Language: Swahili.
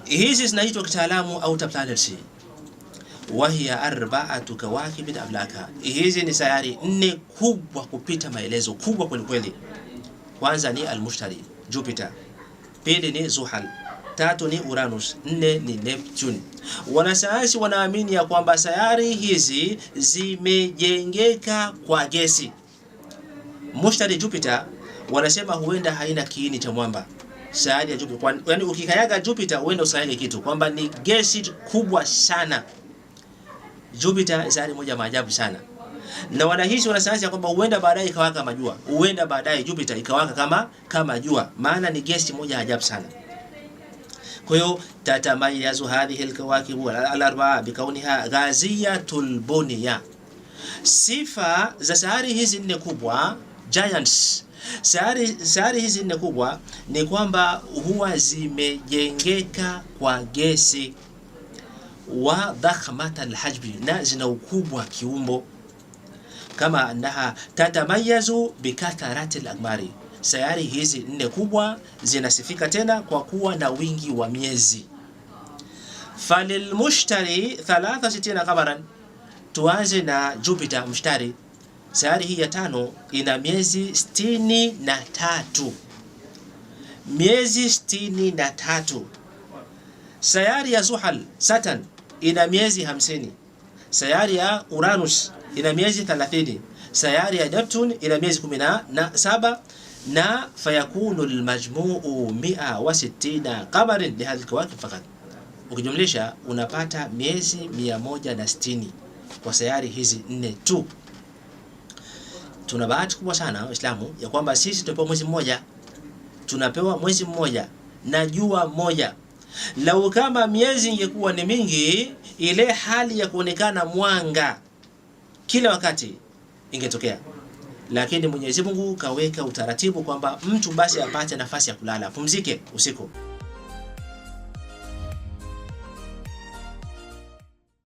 Hizi zinaitwa kitaalamu outer planets, wahiya arba'atu kawakibin ablaka. Hizi ni sayari nne kubwa kupita maelezo, kubwa kwelikweli. Kwanza ni Almushtari, Jupiter, pili ni Zuhal, tatu ni Uranus, nne ni Neptune. Wanasayansi wanaamini ya kwamba sayari hizi zimejengeka kwa gesi. Mushtari, Jupiter, wanasema huenda haina kiini cha mwamba sayari ya Jupiter. Yaani ukikanyaga Jupiter huenda usayari kitu, kwamba ni gesi kubwa sana. Jupiter ni sayari moja maajabu sana, na wanahisi wanasayansi ya kwamba huenda baadaye ikawaka kama jua, huenda baadaye Jupiter ikawaka kama jua, maana ni gesi moja ajabu sana. Kwa hiyo tatamayazu hadhihi alkawakibu al-arba'a bikauniha ghaziyatul bunya. Sifa za sayari hizi nne kubwa giants, sayari hizi nne kubwa ni kwamba huwa zimejengeka kwa gesi wa dhakhmata alhajbi, na zina ukubwa kiumbo. Kama annaha tatamayazu bikatharati alaqmari, sayari hizi nne kubwa zinasifika tena kwa kuwa na wingi wa miezi. Falilmushtari 63 qamaran, tuanze na Jupiter mshtari. Sayari hii ya tano ina miezi 63, miezi 63. Sayari ya Zuhal Saturn ina miezi 50. Sayari ya Uranus ina miezi 30. Sayari ya Neptune ina miezi 17 na fayakunu almajmuu 160 qamarin lihadhi alkawakib fakat. Ukijumlisha unapata miezi 160 kwa sayari hizi nne tu. Tuna bahati kubwa sana Waislamu ya kwamba sisi tunapewa mwezi mmoja, tunapewa mwezi mmoja na jua moja. Lau kama miezi ingekuwa ni mingi, ile hali ya kuonekana mwanga kila wakati ingetokea, lakini Mwenyezi Mungu kaweka utaratibu kwamba mtu basi apate nafasi ya kulala, apumzike usiku.